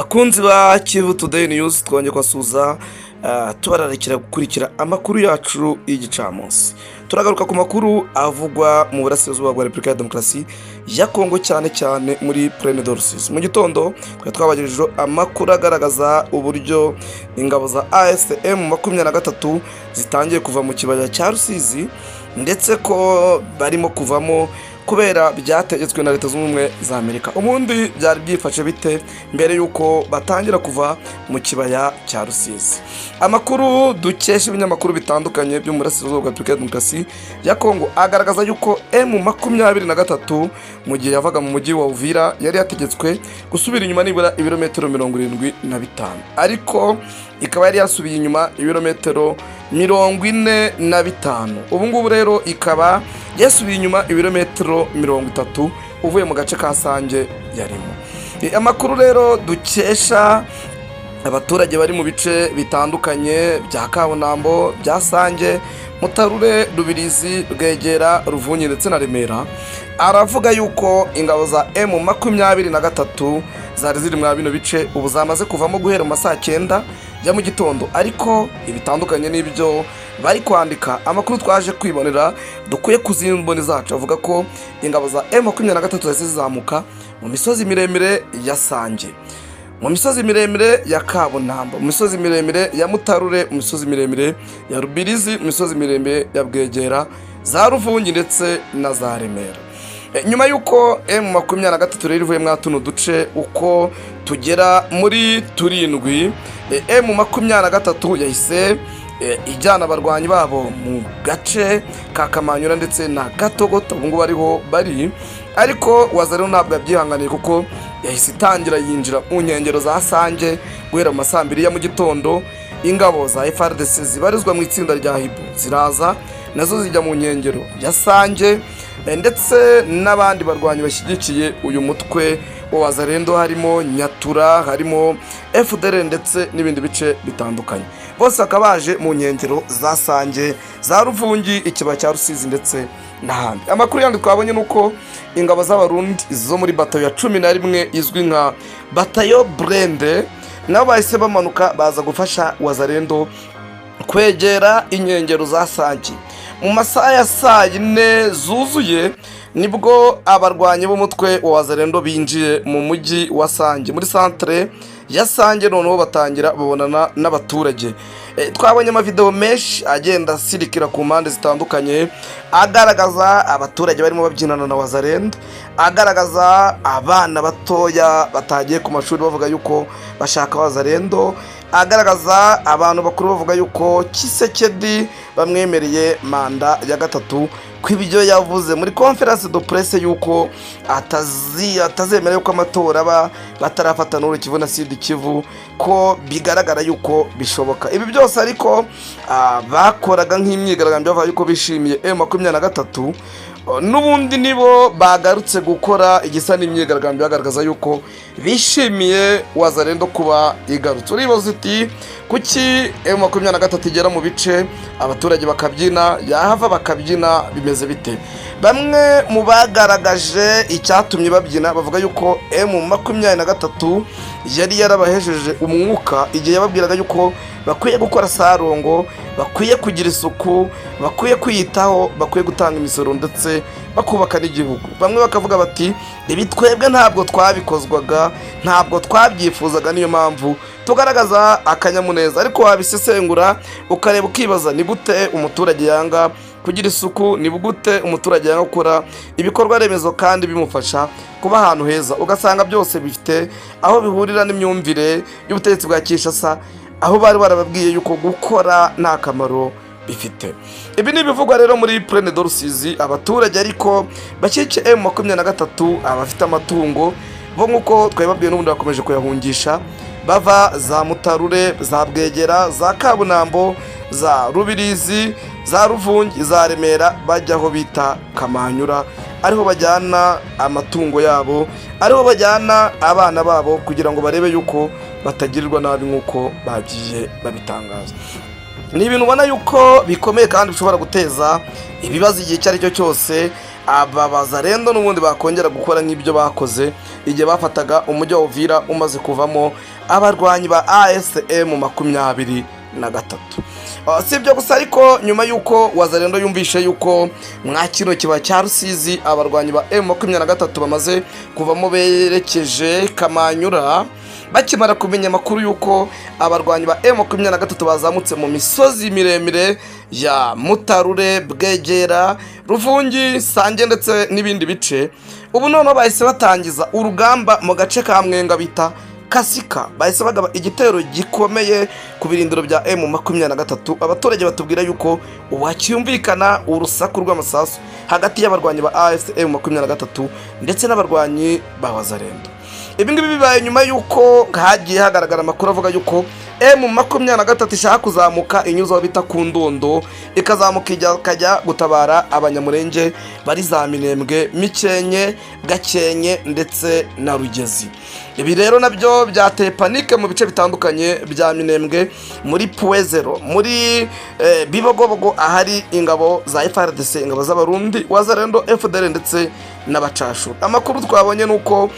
Bakunzi ba Kivu Today News, twongeye kubasuhuza, tubararikira gukurikira amakuru yacu y'igicamunsi. Turagaruka ku makuru avugwa mu burasirazuba bwa Repubulika ya Demokarasi ya Kongo, cyane cyane muri Plaine de Rusizi. Mu gitondo twari twabagejejeho amakuru agaragaza uburyo ingabo za AFC M23 zitangiye kuva mu kibaya cya Rusizi, ndetse ko barimo kuvamo kubera byategetswe na Leta Zunze Ubumwe za Amerika. Ubundi byari byifashe bite mbere y'uko batangira kuva mu kibaya cya Rusizi? Amakuru dukesha ibinyamakuru bitandukanye byo mu burasirazuba bwa Repubulika ya Demokarasi ya Kongo agaragaza yuko M23, mu gihe yavaga mu mujyi wa Uvira, yari yategetswe gusubira inyuma nibura ibirometero 75, ariko ikaba yari yasubiye inyuma ibirometero 45. Ubu ngubu rero ikaba yasubiye inyuma ibirometero 30 uvuye mu gace ka Sange yarimo. Amakuru rero dukesha abaturage bari mu bice bitandukanye bya Kabunambo, bya Sange, Mutarure, Rubirizi, Bwegera, Ruvunyi ndetse na Remera aravuga yuko ingabo za M23 zari ziri muri bino bice ubu zamaze kuvamo guhera mu ma saa 9 ya mu gitondo. Ariko ibitandukanye n'ibyo bari kwandika, amakuru twaje kwibonera dukuye ku zindi mboni zacu avuga ko ingabo za M23 zahise zizamuka mu misozi miremire ya Sange, mu misozi miremire ya Kabunambo, mu misozi miremire ya Mutarure, mu misozi miremire ya Rubirizi, mu misozi miremire ya Bwegera, za Ruvungi ndetse na za Remera. Nyuma y'uko M23 rero ivuye muri tuno duce uko tugera muri turindwi, M23 yahise ijyana abarwanyi babo mu gace ka Kamanyura ndetse na Gatogoto, ubu ngubu ariho bari. Ariko Wazalendo ntabwo yabyihanganiye, kuko yahise itangira yinjira mu nkengero za Sange guhera mu ma saa 2 ya mu gitondo. Ingabo za FARDC zibarizwa mu itsinda rya Hibu ziraza nazo zijya mu nkengero ya Sange, ndetse n'abandi barwanyi bashyigikiye uyu mutwe wa Wazalendo, harimo Nyatura, harimo FDLR ndetse n'ibindi bice bitandukanye, bose bakaba baje mu nkengero za Sange, za Ruvungi, ikibaya cya Rusizi ndetse n'ahandi. Amakuru yandi twabonye ni uko ingabo z'Abarundi zo muri batayo ya 11 izwi nka batayo blindée nabo bahise bamanuka baza gufasha Wazalendo kwegera inkengero za Sange. Mu masaha ya saa 4 zuzuye nibwo abarwanyi b'umutwe wa Wazalendo binjiye mu mujyi wa Sange, muri santere ya Sange, noneho batangira babonana n'abaturage. Twabonye amavideo menshi agenda asirikira ku mpande zitandukanye agaragaza abaturage barimo babyinana na Wazalendo, agaragaza abana batoya batagiye ku mashuri bavuga yuko bashaka Wazalendo, agaragaza abantu bakuru bavuga yuko Tshisekedi bamwemereye manda ya gatatu, ko ibyo yavuze muri conférence de presse yuko atazemera yuko amatora aba batarafata Nord Kivu na Sud Kivu, ko bigaragara yuko bishoboka. Ibi byose ariko bakoraga nk'imyigaragambyo bavuga yuko bishimiye M23, n'ubundi nibo bagarutse gukora igisa n'imyigaragambyo bagaragaza yuko bishimiye Wazalendo kuba igarutse. Uribaza uti: "Kuki M23 igera mu bice abaturage bakabyina, yahava bakabyina, bimeze bite?" Bamwe mu bagaragaje icyatumye babyina bavuga yuko M23 yari yarabahejeje umwuka igihe yababwiraga yuko bakwiye gukora sarongo, bakwiye kugira isuku, bakwiye kwiyitaho, bakwiye gutanga imisoro ndetse bakubaka n'igihugu. Bamwe bakavuga bati: "Ibi twebwe ntabwo twabikozwaga, ntabwo twabyifuzaga, niyo mpamvu tugaragaza akanyamuneza." Ariko wabisesengura ukareba ukibaza: ni gute umuturage yanga kugira isuku? Ni gute umuturage yanga gukora ibikorwa remezo kandi bimufasha kuba ahantu heza? Ugasanga byose bifite aho bihurira n'imyumvire y'ubutegetsi bwa Kinshasa, aho bari barababwiye yuko gukora nta kamaro bifite. Ibi ni ibivugwa rero muri Plaine de Rusizi. Abaturage ariko bashyigikiye M23, abafite amatungo bo, nk'uko twabibabwiye, n'ubundi bakomeje kuyahungisha bava za Mutarure, za Bwegera, za Kabunambo, za Rubirizi, za Ruvungi, za Remera, bajya aho bita Kamanyura, ariho bajyana amatungo yabo, ariho bajyana abana babo, kugira ngo barebe yuko batagirirwa nabi nk'uko bagiye babitangaza. Ni ibintu ubona yuko bikomeye kandi bishobora guteza ibibazo igihe icyo ari cyo cyose. Aba Bazarendo n'ubundi bakongera gukora nk'ibyo bakoze igihe bafataga umujyi wa Uvira umaze kuvamo abarwanyi ba ASM 23. Si ibyo gusa ariko, nyuma y'uko Wazarendo yumvishe yuko mwa kino kibaya cya Rusizi abarwanyi ba M23 bamaze kuvamo berekeje Kamanyura, bakimara kumenya amakuru y'uko abarwanyi ba M23 bazamutse mu misozi miremire ya Mutarure, Bwegera, Ruvungi, Sange ndetse n'ibindi bice, ubu noneho bahise batangiza urugamba mu gace ka Mwenga bita Kasika. Bahise bagaba igitero gikomeye ku birindiro bya M23. Abaturage batubwira yuko ubu hacyumvikana urusaku rw'amasasu hagati y'abarwanyi ba AFC M23 ndetse n'abarwanyi ba Wazarendo. Ibi ngibi bibaye nyuma y'uko hagiye hagaragara amakuru avuga yuko M23 ishaka kuzamuka inyuze aho bita ku Ndondo, ikazamuka ikajya gutabara Abanyamurenge bari za Minembwe, Mikenke, Gakenke ndetse na Rugezi. Ibi rero nabyo byateye panique mu bice bitandukanye bya Minembwe, muri Puwezero, muri Bibogobogo, ahari ingabo za FARDC, ingabo z'Abarundi, Wazarendo, FDL ndetse n'abacashu. Amakuru twabonye ni uko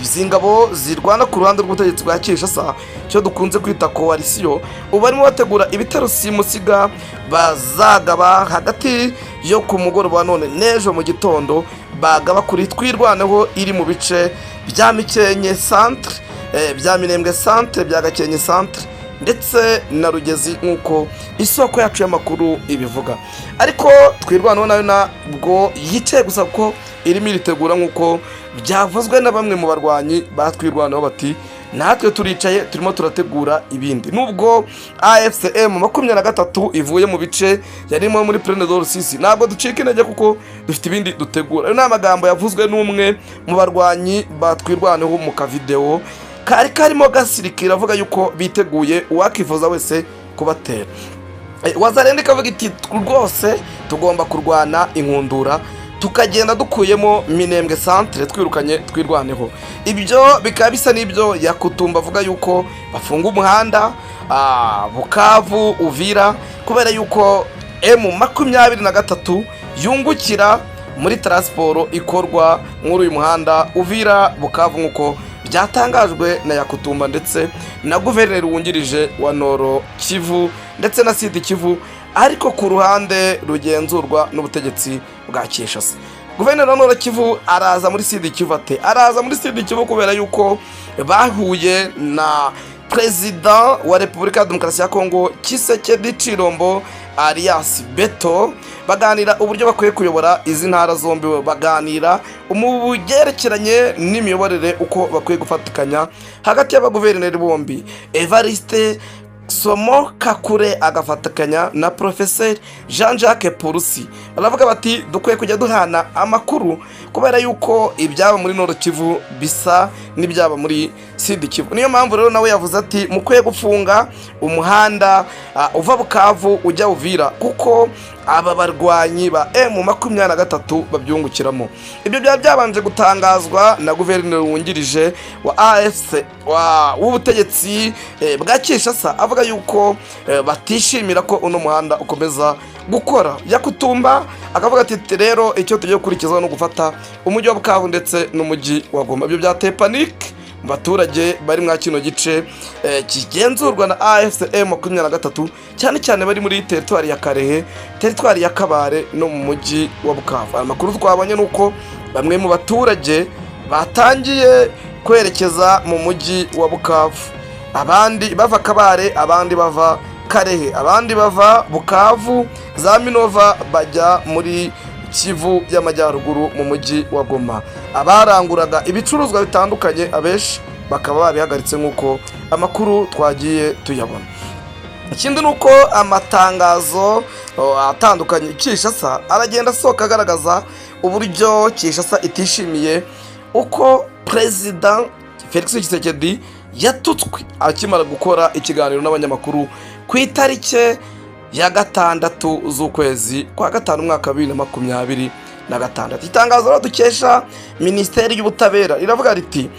izi ngabo zirwana ku ruhande rw'ubutegetsi bwa Kinshasa, cyo dukunze kwita coalition, ubu barimo bategura ibitero simusiga bazagaba hagati yo ku mugoroba wa none n'ejo mu gitondo, bagaba kuri Twirwaneho iri mu bice bya Mikenke centre, bya Minembwe centre, bya Gakenke centre ndetse na Rugezi, nk'uko isoko yacu y'amakuru ibivuga. Ariko Twirwaneho nayo ntabwo yicaye gusa, kuko irimo iritegura, nk'uko byavuzwe na bamwe mu barwanyi ba Twirwaneho, bati: "Natwe turicaye, turimo turategura ibindi. Nubwo AFCM 23 ivuye mu bice yarimo muri Plaine de Rusizi, ntabwo ducika intege kuko dufite ibindi dutegura." Ayo ni amagambo yavuzwe n'umwe mu barwanyi ba Twirwaneho mu kavideo kari karimo gasirikira, avuga yuko biteguye uwakifuza wese kubatera. Wazarenda ikavuga iti: "Rwose tugomba kurwana inkundura, tukagenda dukuyemo Minembwe centre, twirukanye Twirwaneho." Ibyo bikaba bisa n'ibyo Yakutumba avuga yuko bafunga umuhanda Bukavu Uvira, kubera yuko M23 yungukira muri transport ikorwa muri uyu muhanda Uvira Bukavu, nk'uko byatangajwe na Yakutumba ndetse na guverineri wungirije wa Nord Kivu ndetse na Sud Kivu, ariko ku ruhande rugenzurwa n'ubutegetsi bwa Kinshasa. Guverineri wa Nord Kivu araza muri Sud Kivu ate? Araza muri Sud Kivu kubera yuko bahuye na Perezida wa Repubulika ya Demokarasi ya Kongo, Tshisekedi Tshilombo alias Beto, baganira uburyo bakwiye kuyobora izi ntara zombi, baganira mu byerekeranye n'imiyoborere, uko bakwiye gufatikanya hagati y'abaguverineri bombi, Evariste Somo Kakure agafatikanya na Porofeseri Jean Jacques Purusi. Baravuga bati: "Dukwiye kujya duhana amakuru, kubera yuko ibyaba muri Nord Kivu bisa n'ibyaba muri Sud Kivu." Niyo mpamvu rero nawe yavuze ati: "Mukwiye gufunga umuhanda uva Bukavu ujya Uvira, kuko aba barwanyi ba M23 babyungukiramo." Ibyo byaba byabanje gutangazwa na guverineri wungirije wa AFC w'ubutegetsi bwa Kinshasa, avuga yuko batishimira ko uno muhanda ukomeza gukora. Yakutumba akavuga ati: "Rero icyo tugiye gukurikizaho ni ugufata umujyi wa Bukavu ndetse n'umujyi wa Goma." Ibyo byateye panique mu baturage bari mwa kino gice kigenzurwa na AFCM 23, cyane cyane bari muri teritwari ya Karehe, teritwari ya Kabare no mu mujyi wa Bukavu. Amakuru twabonye ni uko bamwe mu baturage batangiye kwerekeza mu mujyi wa Bukavu, abandi bava Kabare, abandi bava Karehe, abandi bava Bukavu za Minova bajya muri Kivu y'Amajyaruguru mu mujyi wa Goma. Abaranguraga ibicuruzwa bitandukanye abenshi bakaba babihagaritse, nk'uko amakuru twagiye tuyabona. Ikindi ni uko amatangazo atandukanye Kinshasa aragenda asohoka agaragaza uburyo Kinshasa itishimiye uko Perezida Felix Tshisekedi yatutswe akimara gukora ikiganiro n'abanyamakuru ku itariki ya 6 z'ukwezi kwa 5, umwaka wa 2026. Itangazo rero dukesha Minisiteri y'Ubutabera riravuga riti: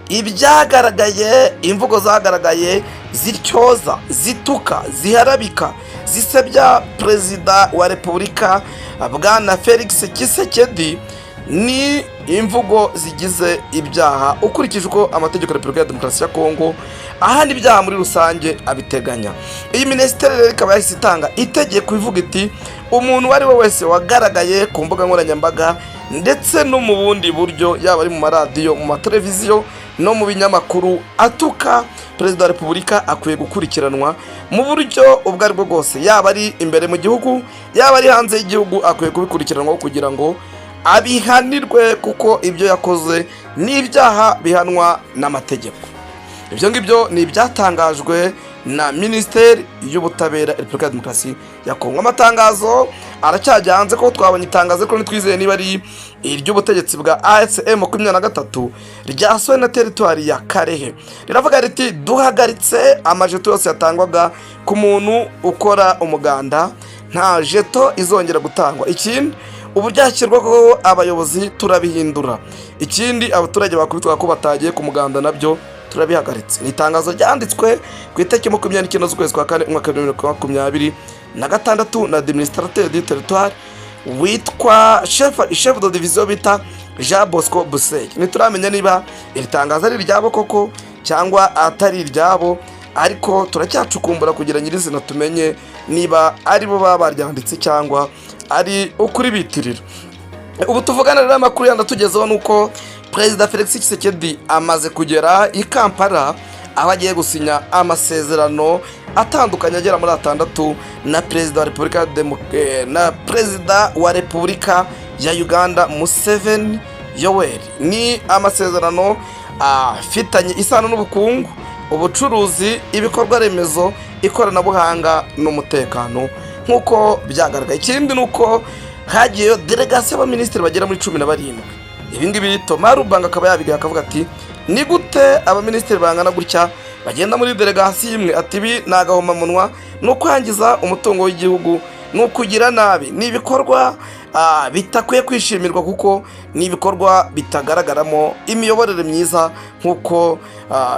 "Ibyagaragaye, imvugo zagaragaye zityoza, zituka, ziharabika, zisebya Perezida wa Repubulika, Bwana Felix Tshisekedi, ni imvugo zigize ibyaha ukurikije uko amategeko ya Repubulika ya Demokarasi ya Kongo ahana ibyaha muri rusange abiteganya. Iyi minisiteri rero ikaba yahise itanga itegeko ivuga iti: "Umuntu uwo ari we wese wagaragaye ku mbuga nkoranyambaga ndetse no mu bundi buryo, yaba ari mu maradiyo, mu mateleviziyo no mu binyamakuru, atuka Perezida wa Repubulika, akwiye gukurikiranwa mu buryo ubwo ari bwo bwose, yaba ari imbere mu gihugu, yaba ari hanze y'igihugu, akwiye kubikurikiranwaho kugira ngo abihanirwe, kuko ibyo yakoze ni ibyaha bihanwa n'amategeko." Ibyo ngibyo ni ibyatangajwe na Minisiteri y'Ubutabera, Repubulika ya Demokarasi ya Kongo. Amatangazo aracyajya hanze, ko twabonye itangazo ariko ntitwizeye niba ari iry'ubutegetsi bwa AFC M23, ryasohowe na teritwari ya Kalehe. Riravuga riti: "Duhagaritse amajeto yose yatangwaga ku muntu ukora umuganda, nta jeto izongera gutangwa. Ikindi, ubu byashyirwaho abayobozi turabihindura. Ikindi, abaturage bakubitwa ko batagiye ku muganda nabyo turabihagaritse." Ni itangazo ryanditswe ku itariki 29 z'ukwezi kwa kane, umwaka wa 2026, na administrateur du territoire witwa chef de division bita Jean Bosco Buseye. Ntituramenya niba iri tangazo ari iryabo koko cyangwa atari iryabo, ariko turacyacukumbura kugira nyirizina tumenye niba ari bo baba baryanditse cyangwa ari ukuri bitirira. Ubu tuvugana rero, amakuru yandi atugezeho ni uko Perezida Felix Tshisekedi amaze kugera i Kampala, aho agiye gusinya amasezerano atandukanye agera muri atandatu na Perezida wa Repubulika ya Uganda, Museveni Yoweri. Ni amasezerano afitanye isano n'ubukungu, ubucuruzi, ibikorwa remezo, ikoranabuhanga n'umutekano, nk'uko byagaragaye. Ikindi ni uko hagiyeyo delegasiyo y'abaminisitiri bagera muri 17. Ibi ngibi Thomas Lubanga akaba yabigaye, akavuga ati: "Ni gute abaminisitiri bangana gutya bagenda muri delegasiyo imwe?" Ati: "Ibi ni agahomamunwa, ni ukwangiza umutungo w'igihugu, ni ukugira nabi, ni ibikorwa bitakwiye kwishimirwa, kuko ni ibikorwa bitagaragaramo imiyoborere myiza," nk'uko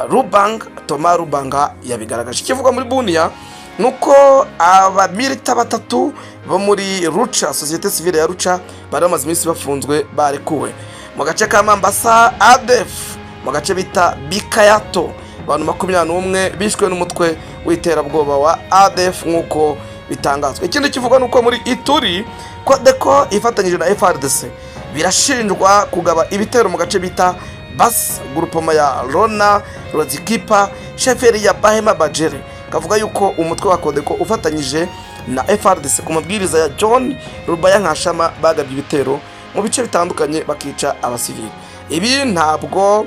Lubanga, Thomas Lubanga, yabigaragaje. Ikivugwa muri Bunia ni uko abamilita batatu bo muri Lucha, sosiyete sivile ya Lucha, bari bamaze iminsi bafunzwe, barekuwe. Mu gace ka Mambasa, ADF mu gace bita Bikayato, abantu 21 bishwe n'umutwe w'iterabwoba wa ADF, nk'uko bitangazwa. Ikindi kivugwa ni uko muri Ituri, Codeco ifatanyije na FARDC birashinjwa kugaba ibitero mu gace bita Bas, groupement ya Lona Rozikipa, chefferie ya Bahema Bajere. Kavuga yuko umutwe wa Codeco ufatanyije na FARDC ku mabwiriza ya John Rubaya Nkashama bagabye ibitero mu bice bitandukanye, bakica abasivili. Ibi ntabwo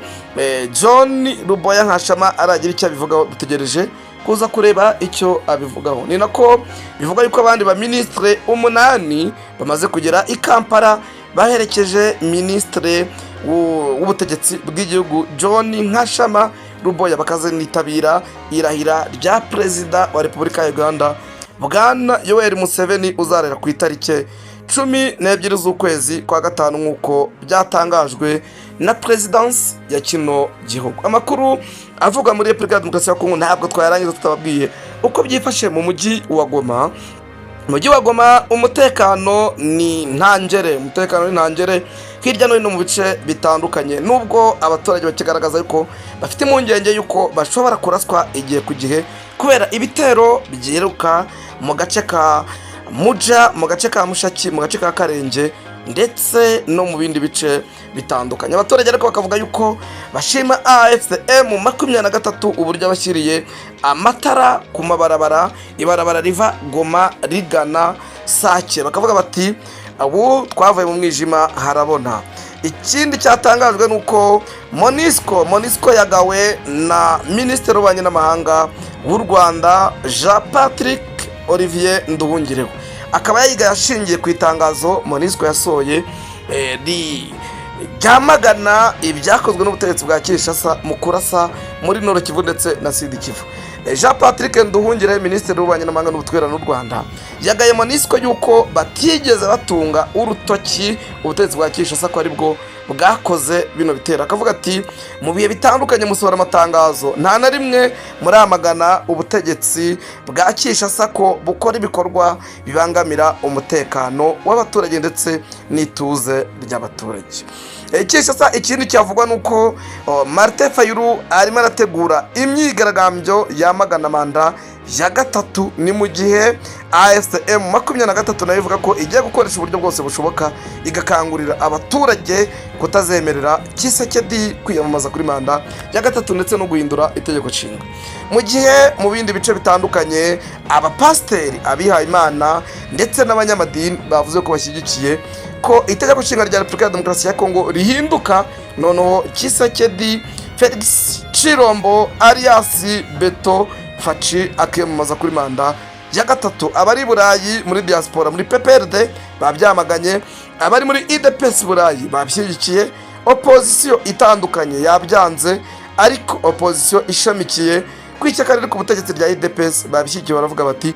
John Rubaya Nkashama aragira icyo abivugaho, dutegereje kuza kureba icyo abivugaho. Ni nako bivuga yuko abandi baminisitiri umunani bamaze kugera i Kampala, baherekeje Minisitiri w'ubutegetsi bw'igihugu, John Nkashama Ruboya, bakazanitabira irahira rya Perezida wa Repubulika ya Uganda, Bwana Yoweri Museveni, uzarera ku itariki 12 z'ukwezi kwa gatanu, nk'uko byatangajwe na perezidansi ya kino gihugu. Amakuru avuga muri Repubulika ya Demokarasi ya Kongo ntabwo twayarangiza tutababwiye uko byifashe mu mujyi wa Goma. Mujyi wa Goma umutekano ni ntangere, umutekano ni ntangere hirya no hino mu bice bitandukanye, nubwo abaturage bakigaragaza yuko bafite impungenge y'uko bashobora kuraswa igihe ku gihe kubera ibitero byiruka mu gace ka Muja, mu gace ka Mushaki, mu gace ka Karenge ndetse no mu bindi bice bitandukanye. Abaturage ariko bakavuga yuko bashima AFC M23 uburyo abashyiriye amatara ku mabarabara, ibarabara riva Goma rigana Sake, bakavuga bati: "Ubu twavuye mu mwijima, harabona." Ikindi cyatangajwe ni uko MONUSCO yagawe na Minisitiri w'Ububanyi n'Amahanga w'u Rwanda, Jean Patrick Olivier Nduhungirehe, akaba yayigaye ashingiye ku itangazo MONUSCO yasohoye ryamagana ibyakozwe n'ubutegetsi bwa Kinshasa mu kurasa muri Nord Kivu ndetse na Sud Kivu. Jean Patrick Nduhungirehe, Minisitiri w'Ububanyi n'Amahanga n'Ubutwererane n'u Rwanda, yagaye MONUSCO yuko batigeze batunga urutoki ubutegetsi bwa Kinshasa ko aribwo bwakoze bino bitero. Akavuga ati: "Mu bihe bitandukanye musohora amatangazo, nta na rimwe muramagana ubutegetsi bwa Kinshasa ko bukora ibikorwa bibangamira umutekano w'abaturage ndetse n'ituze ry'abaturage." Kinshasa, ikindi cyavugwa ni uko Martin Fayulu arimo arategura imyigaragambyo yamagana manda ya gatatu. Ni mu gihe AFC M23 nayo ivuga ko igiye gukoresha uburyo bwose bushoboka, igakangurira abaturage kutazemerera Tshisekedi kwiyamamaza kuri manda ya gatatu ndetse no guhindura itegeko nshinga. Mu gihe mu bindi bice bitandukanye abapasiteri, abihayimana ndetse n'abanyamadini bavuze ko bashyigikiye ko itegeko nshinga rya Repubulika ya Demokarasi ya Kongo rihinduka, noneho Tshisekedi Felix Tshilombo alias Beto Fatshi akiyamamaza kuri manda ya gatatu. Abari i Burayi muri diaspora, muri PPRD, babyamaganye, abari muri UDPS Burayi babishyigikiye, opozisiyo itandukanye yabyanze, ariko opozisiyo ishamikiye ku ishyaka riri ku butegetsi rya UDPS babishyigikiye, baravuga bati